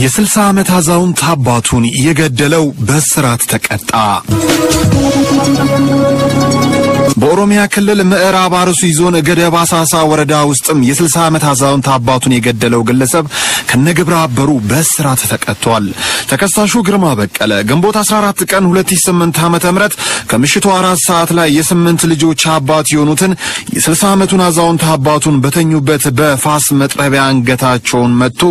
የ60 ዓመት አዛውንት አባቱን የገደለው በእስራት ተቀጣ። በኦሮሚያ ክልል ምዕራብ አርሲ ዞን ገደብ አሳሳ ወረዳ ውስጥም የ60 ዓመት አዛውንት አባቱን የገደለው ግለሰብ ከነግብረ አበሩ በእስራት ተቀጥቷል። ተከሳሹ ግርማ በቀለ ግንቦት 14 ቀን 2008 ዓ.ም ከምሽቱ 4 ሰዓት ላይ የስምንት ልጆች አባት የሆኑትን የ60 ዓመቱን አዛውንት አባቱን በተኙበት በፋስ መጥረቢያ አንገታቸውን መትቶ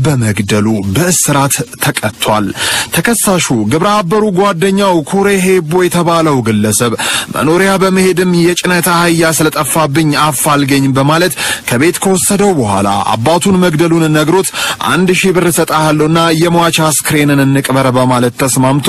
በመግደሉ በእስራት ተቀጥቷል። ተከሳሹ ግብረ አበሩ ጓደኛው ኩሬ ሄቦ የተባለው ግለሰብ መኖሪያ በመሄድም የጭነት አህያ ስለጠፋብኝ አፋልገኝ በማለት ከቤት ከወሰደው በኋላ አባቱን መግደሉን ነግሮት 1000 ብር እሰጥሃለሁና የሟች አስክሬንን እንቅበር በማለት ተስማምቶ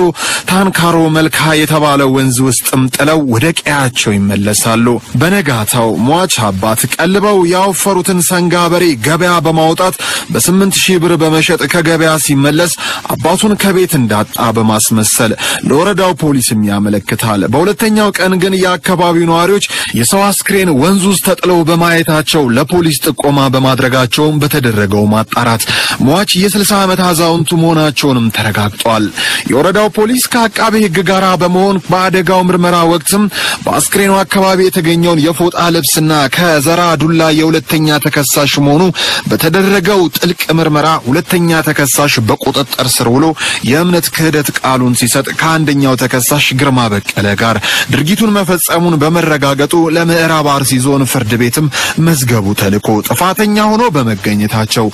ታንካሮ መልካ የተባለ ወንዝ ውስጥም ጥለው ወደ ቀያቸው ይመለሳሉ። በነጋታው ሟች አባት ቀልበው ያወፈሩትን ሰንጋ በሬ ገበያ በማውጣት በ8000 ብር በመሸጥ ከገበያ ሲመለስ አባቱን ከቤት እንዳጣ በማስመሰል ለወረዳው ፖሊስም ያመለክታል። በሁለተኛው ቀን ግን የአካባቢው ነዋሪዎች የሰው አስክሬን ወንዝ ውስጥ ተጥለው በማየታቸው ለፖሊስ ጥቆማ በማድረጋቸውም በተደረገው ማጣራት ሟች የ60 ዓመት አዛውንቱ መሆናቸውንም ተረጋግጧል። የወረዳው ፖሊስ ከአቃቤ ሕግ ጋር በመሆን በአደጋው ምርመራ ወቅትም በአስክሬኑ አካባቢ የተገኘውን የፎጣ ልብስና ከዘራ ዱላ የሁለተኛ ተከሳሽ መሆኑ በተደረገው ጥልቅ ምርመራ ሁለተኛ ተከሳሽ በቁጥጥር ስር ውሎ የእምነት ክህደት ቃሉን ሲሰጥ ከአንደኛው ተከሳሽ ግርማ በቀለ ጋር ድርጊቱን መፈጸሙን በመረጋገጡ ለምዕራብ አርሲ ዞን ፍርድ ቤትም መዝገቡ ተልኮ ጥፋተኛ ሆኖ በመገኘታቸው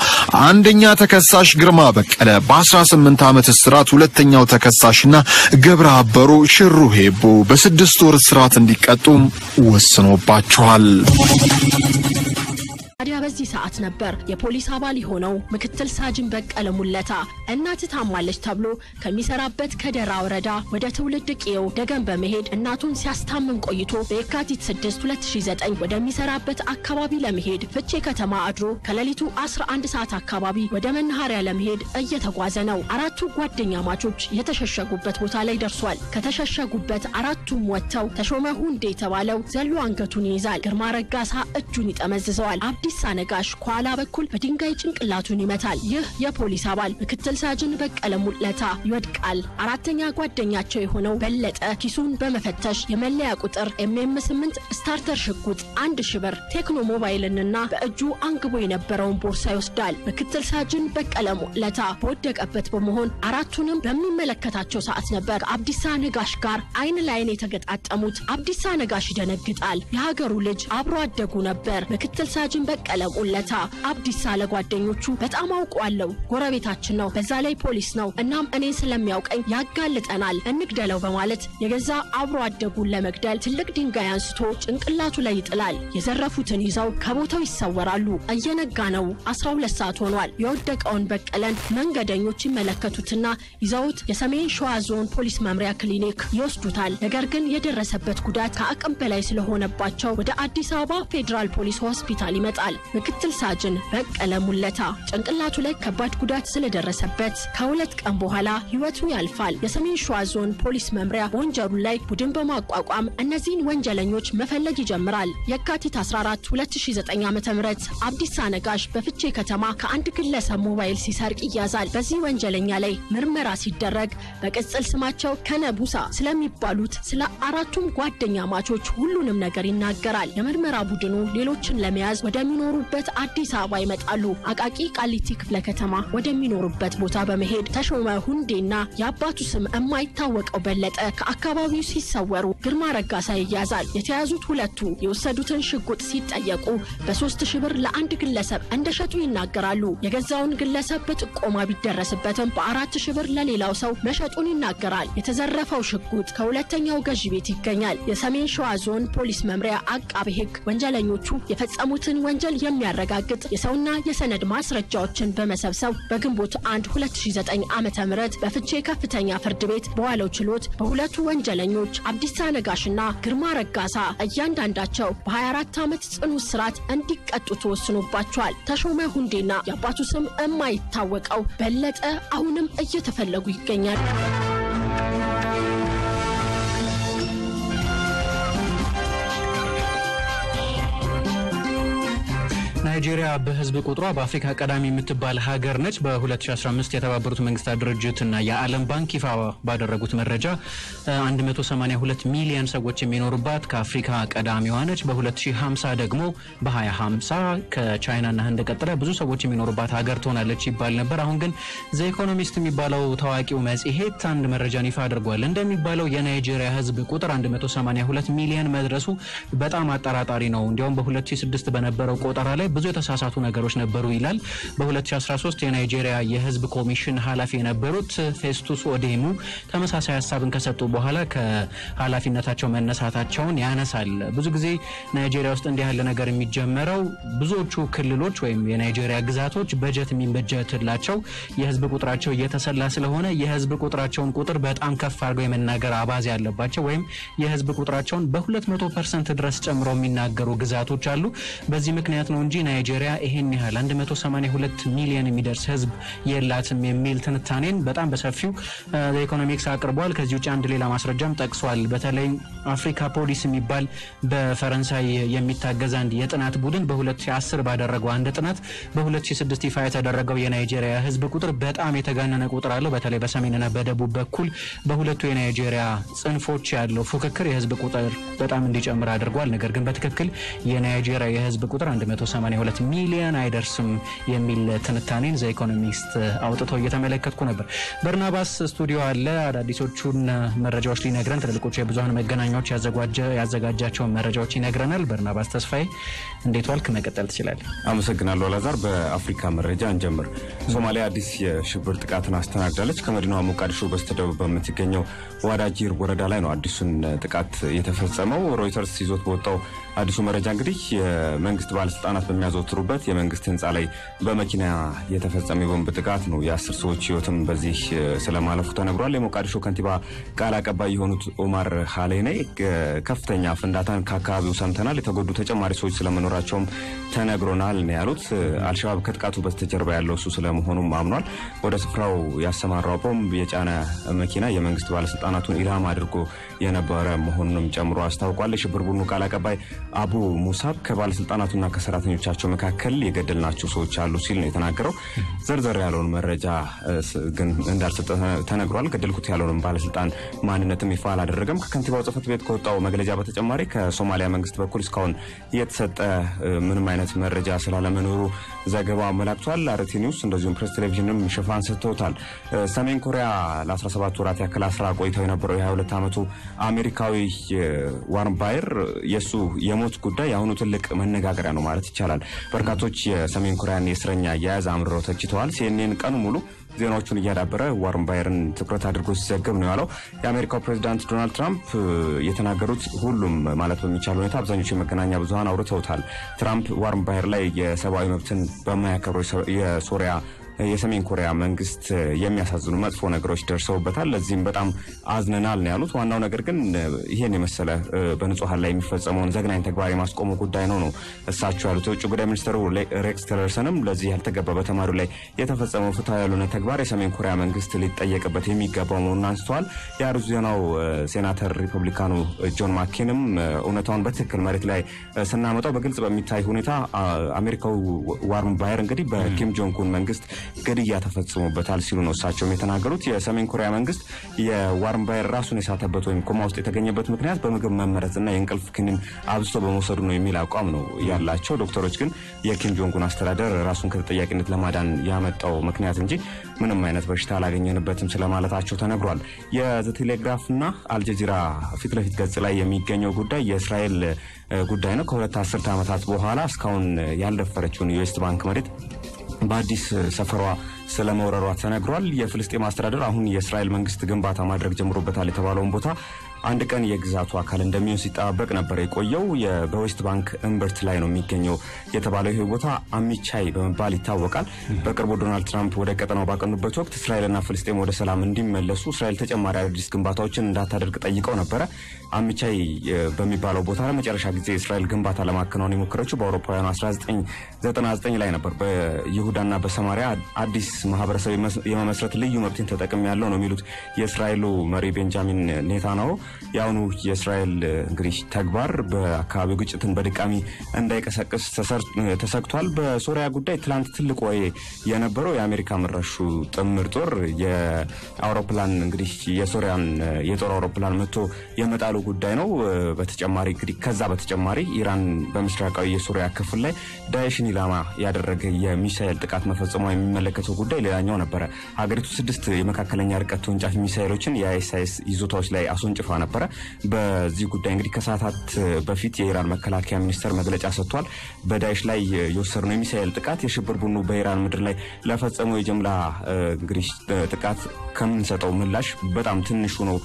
አንደኛ ተከሳሽ ግርማ በቀለ በ18 ዓመት እስራት፣ ሁለተኛው ተከሳሽና ግብረ አበሩ ሽሩ ሄቦ በ6 ወር እስራት እንዲቀጡ ወስኖባቸዋል። ታዲያ በዚህ ሰዓት ነበር የፖሊስ አባል የሆነው ምክትል ሳጅን በቀለ ሙለታ እናት ታማለች ተብሎ ከሚሰራበት ከደራ ወረዳ ወደ ትውልድ ቀዬው ደገም በመሄድ እናቱን ሲያስታምም ቆይቶ በየካቲት 6 2009 ወደሚሰራበት አካባቢ ለመሄድ ፍቼ ከተማ አድሮ ከሌሊቱ 11 ሰዓት አካባቢ ወደ መናኸሪያ ለመሄድ እየተጓዘ ነው። አራቱ ጓደኛማቾች የተሸሸጉበት ቦታ ላይ ደርሷል። ከተሸሸጉበት አራቱም ወጥተው ተሾመ ሁንዴ የተባለው ዘሎ አንገቱን ይይዛል። ግርማ ረጋሳ እጁን ይጠመዝዘዋል። አብዲሳ ነጋሽ ከኋላ በኩል በድንጋይ ጭንቅላቱን ይመታል። ይህ የፖሊስ አባል ምክትል ሳጅን በቀለ ሙለታ ይወድቃል። አራተኛ ጓደኛቸው የሆነው በለጠ ኪሱን በመፈተሽ የመለያ ቁጥር ኤምኤም 8 ስታርተር ሽጉጥ፣ 1000 ብር፣ ቴክኖ ሞባይልንና በእጁ አንግቦ የነበረውን ቦርሳ ይወስዳል። ምክትል ሳጅን በቀለ ሙለታ በወደቀበት በመሆን አራቱንም በሚመለከታቸው ሰዓት ነበር ከአብዲሳ ነጋሽ ጋር አይን ለአይን የተገጣጠሙት። አብዲሳ ነጋሽ ይደነግጣል። የሀገሩ ልጅ አብሮ አደጉ ነበር። ምክትል ሳጅን በቀለ ሙለታ አብዲሳ ለጓደኞቹ በጣም አውቀዋለሁ፣ ጎረቤታችን ነው፣ በዛ ላይ ፖሊስ ነው። እናም እኔን ስለሚያውቀኝ ያጋልጠናል፣ እንግደለው በማለት የገዛ አብሮ አደጉን ለመግደል ትልቅ ድንጋይ አንስቶ ጭንቅላቱ ላይ ይጥላል። የዘረፉትን ይዘው ከቦታው ይሰወራሉ። እየነጋ ነው፣ 12 ሰዓት ሆኗል። የወደቀውን በቀለን መንገደኞች ይመለከቱትና ይዘውት የሰሜን ሸዋ ዞን ፖሊስ መምሪያ ክሊኒክ ይወስዱታል። ነገር ግን የደረሰበት ጉዳት ከአቅም በላይ ስለሆነባቸው ወደ አዲስ አበባ ፌዴራል ፖሊስ ሆስፒታል ይመጣል። ምክትል ሳጅን በቀለ ሙለታ ጭንቅላቱ ላይ ከባድ ጉዳት ስለደረሰበት ከ2 ቀን በኋላ ሕይወቱ ያልፋል። የሰሜን ሸዋ ዞን ፖሊስ መምሪያ በወንጀሉ ላይ ቡድን በማቋቋም እነዚህን ወንጀለኞች መፈለግ ይጀምራል። የካቲት 14 2009 ዓ.ም አብዲሳ ነጋሽ በፍቼ ከተማ ከአንድ ግለሰብ ሞባይል ሲሰርቅ ይያዛል። በዚህ ወንጀለኛ ላይ ምርመራ ሲደረግ በቅጽል ስማቸው ከነቡሳ ስለሚባሉት ስለ አራቱም ጓደኛማቾች ሁሉንም ነገር ይናገራል። የምርመራ ቡድኑ ሌሎችን ለመያዝ ወደሚኖሩበት አዲስ አበባ ይመጣሉ። አቃቂ ቃሊቲ ክፍለ ከተማ ወደሚኖሩበት ቦታ በመሄድ ተሾመ ሁንዴና የአባቱ ስም የማይታወቀው በለጠ ከአካባቢው ሲሰወሩ ግርማ ረጋሳ ይያዛል። የተያዙት ሁለቱ የወሰዱትን ሽጉጥ ሲጠየቁ በ3000 ብር ለአንድ ግለሰብ እንደሸጡ ይናገራሉ። የገዛውን ግለሰብ በጥቆማ ቢደረስበትም በ4000 ብር ለሌላው ሰው መሸጡን ይናገራል። የተዘረፈው ሽጉጥ ከሁለተኛው ገዢ ቤት ይገኛል። የሰሜን ሸዋ ዞን ፖሊስ መምሪያ አቃቤ ሕግ ወንጀለኞቹ የፈጸሙትን ወንጀል የሚያረጋግጥ የሰውና የሰነድ ማስረጃዎችን በመሰብሰብ በግንቦት 1 2009 ዓ.ም በፍቼ ከፍተኛ ፍርድ ቤት በዋለው ችሎት በሁለቱ ወንጀለኞች አብዲሳ ነጋሽና ግርማ ረጋሳ እያንዳንዳቸው በ24 ዓመት ጽኑ እስራት እንዲቀጡ ተወስኖባቸዋል። ተሾመ ሁንዴና የአባቱ ስም የማይታወቀው በለጠ አሁንም እየተፈለጉ ይገኛል። ናይጄሪያ በህዝብ ቁጥሯ በአፍሪካ ቀዳሚ የምትባል ሀገር ነች። በ2015 የተባበሩት መንግስታት ድርጅትና የዓለም ባንክ ይፋ ባደረጉት መረጃ 182 ሚሊዮን ሰዎች የሚኖሩባት ከአፍሪካ ቀዳሚዋ ነች። በ2050 ደግሞ በ2050 ከቻይናና ህንድ ቀጥላ ብዙ ሰዎች የሚኖሩባት ሀገር ትሆናለች ይባል ነበር። አሁን ግን ዘ ኢኮኖሚስት የሚባለው ታዋቂው መጽሔት አንድ መረጃን ይፋ አድርጓል። እንደሚባለው የናይጄሪያ ህዝብ ቁጥር 182 ሚሊዮን መድረሱ በጣም አጠራጣሪ ነው። እንዲያውም በ2006 በነበረው ቆጠራ ላይ ብዙ የተሳሳቱ ነገሮች ነበሩ ይላል። በ2013 የናይጄሪያ የህዝብ ኮሚሽን ኃላፊ የነበሩት ፌስቱስ ኦዴሙ ተመሳሳይ ሀሳብን ከሰጡ በኋላ ከኃላፊነታቸው መነሳታቸውን ያነሳል። ብዙ ጊዜ ናይጄሪያ ውስጥ እንዲህ ያለ ነገር የሚጀመረው ብዙዎቹ ክልሎች ወይም የናይጄሪያ ግዛቶች በጀት የሚበጀትላቸው የህዝብ ቁጥራቸው እየተሰላ ስለሆነ የህዝብ ቁጥራቸውን ቁጥር በጣም ከፍ አድርገው የመናገር አባዜ ያለባቸው ወይም የህዝብ ቁጥራቸውን በ200% ድረስ ጨምረው የሚናገሩ ግዛቶች አሉ። በዚህ ምክንያት ነው እንጂ ናይጄሪያ ይሄን ያህል 182 ሚሊዮን የሚደርስ ህዝብ የላትም የሚል ትንታኔን በጣም በሰፊው ኢኮኖሚክስ አቅርቧል። ከዚህ ውጭ አንድ ሌላ ማስረጃም ጠቅሷል። በተለይ አፍሪካ ፖሊስ የሚባል በፈረንሳይ የሚታገዝ አንድ የጥናት ቡድን በ2010 ባደረገው አንድ ጥናት በ2006 ይፋ የተደረገው የናይጄሪያ ህዝብ ቁጥር በጣም የተጋነነ ቁጥር አለው። በተለይ በሰሜንና በደቡብ በኩል በሁለቱ የናይጄሪያ ጽንፎች ያለው ፉክክር የህዝብ ቁጥር በጣም እንዲጨምር አድርጓል። ነገር ግን በትክክል የናይጄሪያ የህዝብ ቁጥር 182 ሚሊዮን አይደርስም የሚል ትንታኔን ዘ ኢኮኖሚስት አውጥቶ እየተመለከትኩ ነበር። በርናባስ ስቱዲዮ አለ። አዳዲሶቹን መረጃዎች ሊነግረን ትልልቆቹ የብዙሃን መገናኛዎች ያዘጋጃቸውን መረጃዎች ይነግረናል። በርናባስ ተስፋዬ እንዴት ዋልክ? መቀጠል ትችላለህ። አመሰግናለሁ አላዛር። በአፍሪካ መረጃ እንጀምር። ሶማሊያ አዲስ የሽብር ጥቃትን አስተናግዳለች። ከመዲናዋ ሞቃዲሾ በስተደቡብ በምትገኘው ዋዳጂር ወረዳ ላይ ነው አዲሱን ጥቃት የተፈጸመው። ሮይተርስ ይዞት በወጣው አዲሱ መረጃ እንግዲህ የመንግስት ባለስልጣናት በሚያዘወትሩበት የመንግስት ህንፃ ላይ በመኪና የተፈጸመ የቦምብ ጥቃት ነው። የ10 ሰዎች ህይወትም በዚህ ስለማለፉ ተነግሯል። የሞቃዲሾ ከንቲባ ቃል አቀባይ የሆኑት ኦማር ሀሌኔ ከፍተኛ ፍንዳታን ከአካባቢው ሰምተናል፣ የተጎዱ ተጨማሪ ሰዎች ስለመኖራቸውም ተነግሮናል ነው ያሉት። አልሸባብ ከጥቃቱ በስተጀርባ ያለው እሱ ስለመሆኑም አምኗል። ወደ ስፍራው ያሰማራው ቦምብ የጫነ መኪና የመንግስት ባለስልጣናቱን ኢላማ አድርጎ የነበረ መሆኑንም ጨምሮ አስታውቋል። የሽብር ቡድኑ ቃል አቀባይ አቡ ሙሳብ ከባለስልጣናቱና ከሰራተኞቻቸው መካከል የገደልናቸው ሰዎች አሉ ሲል ነው የተናገረው። ዘርዘር ያለውን መረጃ ግን እንዳልሰጠ ተነግሯል። ገደልኩት ያለውን ባለስልጣን ማንነትም ይፋ አላደረገም። ከከንቲባው ጽሕፈት ቤት ከወጣው መግለጫ በተጨማሪ ከሶማሊያ መንግስት በኩል እስካሁን የተሰጠ ምንም አይነት መረጃ ስላለመኖሩ ዘገባው አመላክቷል። አርቲ ኒውስ እንደዚሁም ፕሬስ ቴሌቪዥንም ሽፋን ሰጥተውታል። ሰሜን ኮሪያ ለ17 ወራት ያክል አስራ ቆይተው የነበረው የ22 ዓመቱ አሜሪካዊ ዋርም ባየር የሱ የሞት ጉዳይ የአሁኑ ትልቅ መነጋገሪያ ነው ማለት ይቻላል። በርካቶች የሰሜን ኮሪያን የእስረኛ አያያዝ አምርረው ተችተዋል። ሲኤንኤን ቀኑ ሙሉ ዜናዎቹን እያዳበረ ዋርም ባየርን ትኩረት አድርጎ ሲዘግብ ነው ያለው። የአሜሪካው ፕሬዚዳንት ዶናልድ ትራምፕ የተናገሩት ሁሉም ማለት በሚቻል ሁኔታ አብዛኞቹ የመገናኛ ብዙሃን አውርተውታል። ትራምፕ ዋርም ባየር ላይ የሰብአዊ መብትን በማያከብረው የሰሜን ኮሪያ መንግስት የሚያሳዝኑ መጥፎ ነገሮች ደርሰውበታል፣ ለዚህም በጣም አዝነናል ነው ያሉት። ዋናው ነገር ግን ይሄን የመሰለ በንጹሃን ላይ የሚፈጸመውን ዘግናኝ ተግባር የማስቆሙ ጉዳይ ነው ነው እሳቸው ያሉት። የውጭ ጉዳይ ሚኒስትሩ ሬክስ ቲለርሰንም ለዚህ ያልተገባ በተማሪው ላይ የተፈጸመው ፍትሃዊ ያልሆነ ተግባር የሰሜን ኮሪያ መንግስት ሊጠየቅበት የሚገባው መሆኑን አንስተዋል። የአሪዞናው ሴናተር ሪፐብሊካኑ ጆን ማኬንም እውነታውን በትክክል መሬት ላይ ስናመጣው በግልጽ በሚታይ ሁኔታ አሜሪካው ዋርም ባየር እንግዲህ በኪም ጆንግ ኡን መንግስት ግድያ ተፈጽሞበታል ሲሉ ነው እሳቸውም የተናገሩት። የሰሜን ኮሪያ መንግስት የዋርም ባየር ራሱን የሳተበት ወይም ኮማ ውስጥ የተገኘበት ምክንያት በምግብ መመረዝና የእንቅልፍ ክኒን አብዝቶ በመውሰዱ ነው የሚል አቋም ነው ያላቸው። ዶክተሮች ግን የኪም ጆንግ ኡን አስተዳደር ራሱን ከተጠያቂነት ለማዳን ያመጣው ምክንያት እንጂ ምንም አይነት በሽታ አላገኘንበትም ስለማለታቸው ተነግሯል። የዘ ቴሌግራፍና አልጀዚራ ፊት ለፊት ገጽ ላይ የሚገኘው ጉዳይ የእስራኤል ጉዳይ ነው። ከሁለት አስርተ ዓመታት በኋላ እስካሁን ያልደፈረችውን የዌስት ባንክ መሬት በአዲስ ሰፈሯ ስለመውረሯ ተነግሯል። የፍልስጤም አስተዳደር አሁን የእስራኤል መንግስት ግንባታ ማድረግ ጀምሮበታል የተባለውን ቦታ አንድ ቀን የግዛቱ አካል እንደሚሆን ሲጠባበቅ ነበር የቆየው። በዌስት ባንክ እምብርት ላይ ነው የሚገኘው የተባለው ይህ ቦታ አሚቻይ በመባል ይታወቃል። በቅርቡ ዶናልድ ትራምፕ ወደ ቀጠናው ባቀኑበት ወቅት እስራኤልና ፍልስጤም ወደ ሰላም እንዲመለሱ እስራኤል ተጨማሪ አዳዲስ ግንባታዎችን እንዳታደርግ ጠይቀው ነበረ። አሚቻይ በሚባለው ቦታ ለመጨረሻ ጊዜ እስራኤል ግንባታ ለማከናወን የሞከረችው በአውሮፓውያኑ 1999 ላይ ነበር። በይሁዳና በሰማሪያ አዲስ ማህበረሰብ የመመስረት ልዩ መብትን ተጠቅሜያለሁ ነው የሚሉት የእስራኤሉ መሪ ቤንጃሚን ኔታንያሁ። የአሁኑ የእስራኤል እንግዲህ ተግባር በአካባቢው ግጭትን በድጋሚ እንዳይቀሰቅስ ተሰግቷል። በሶሪያ ጉዳይ ትላንት ትልቅ ወሬ የነበረው የአሜሪካ መራሹ ጥምር ጦር የአውሮፕላን እንግዲህ የሶሪያን የጦር አውሮፕላን መጥቶ የመጣሉ ጉዳይ ነው። በተጨማሪ እንግዲህ ከዛ በተጨማሪ ኢራን በምስራቃዊ የሶሪያ ክፍል ላይ ዳኤሽን ኢላማ ያደረገ የሚሳኤል ጥቃት መፈጸሟ የሚመለከተው ጉዳይ ሌላኛው ነበረ። ሀገሪቱ 6 የመካከለኛ ርቀት ተወንጫፊ ሚሳኤሎችን የአይኤስአይኤስ ይዞታዎች ላይ አስወንጭፋ ነበረ። በዚህ ጉዳይ እንግዲህ ከሰዓታት በፊት የኢራን መከላከያ ሚኒስቴር መግለጫ ሰጥቷል። በዳኤሽ ላይ የወሰድነው የሚሳኤል ጥቃት የሽብር ቡድኑ በኢራን ምድር ላይ ለፈጸመው የጅምላ እንግዲህ ጥቃት ከምንሰጠው ምላሽ በጣም ትንሹ ነው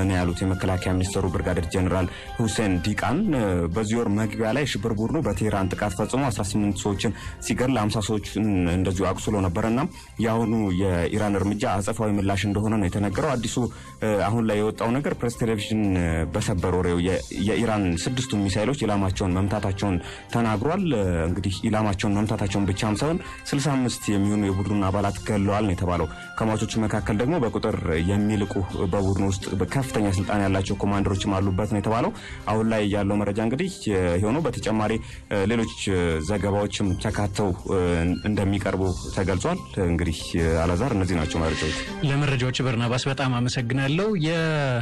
ነው ያሉት የመከላከያ ሚኒስትሩ ብርጋዴር ጀነራል ሁሴን ዲቃን። በዚህ ወር መግቢያ ላይ ሽብር ቡድኑ በቴህራን ጥቃት ፈጽሞ 18 ሰዎችን ሲገድል 50 ሰዎችን እንደዚሁ አቁስሎ ነበርና የአሁኑ የኢራን እርምጃ አጸፋዊ ምላሽ እንደሆነ ነው የተነገረው። አዲሱ አሁን ላይ የወጣው ነገር ፕሬስ ቴሌቪዥን በሰበር ወሬው የኢራን 6 ሚሳኤሎች ኢላማቸውን መምታታቸውን ተናግሯል። እንግዲህ ኢላማቸውን መምታታቸውን ብቻም ሳይሆን 65 የሚሆኑ የቡድኑን አባላት ገለዋል ነው የተባለው። ከሟቾቹ መካከል ደግሞ በቁጥር የሚልቁ በቡድኑ ውስጥ ከፍተኛ ስልጣን ያላቸው ኮማንደሮችም አሉበት ነው የተባለው። አሁን ላይ ያለው መረጃ እንግዲህ ይሄው ነው። በተጨማሪ ሌሎች ዘገባዎችም ተካተው እንደሚቀርቡ ተገልጿል። እንግዲህ አላዛር፣ እነዚህ ናቸው መረጃዎች። ለመረጃዎች በርናባስ በጣም አመሰግናለሁ።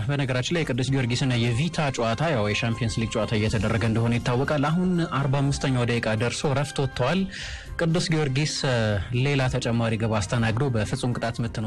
በነገራችን ላይ የቅዱስ ጊዮርጊስና የቪታ ጨዋታ ያው የሻምፒየንስ ሊግ ጨዋታ እየተደረገ እንደሆነ ይታወቃል። አሁን 45ኛው ደቂቃ ደርሶ ረፍት ወጥተዋል። ቅዱስ ጊዮርጊስ ሌላ ተጨማሪ ግብ አስተናግዶ በፍጹም ቅጣት ምት ነው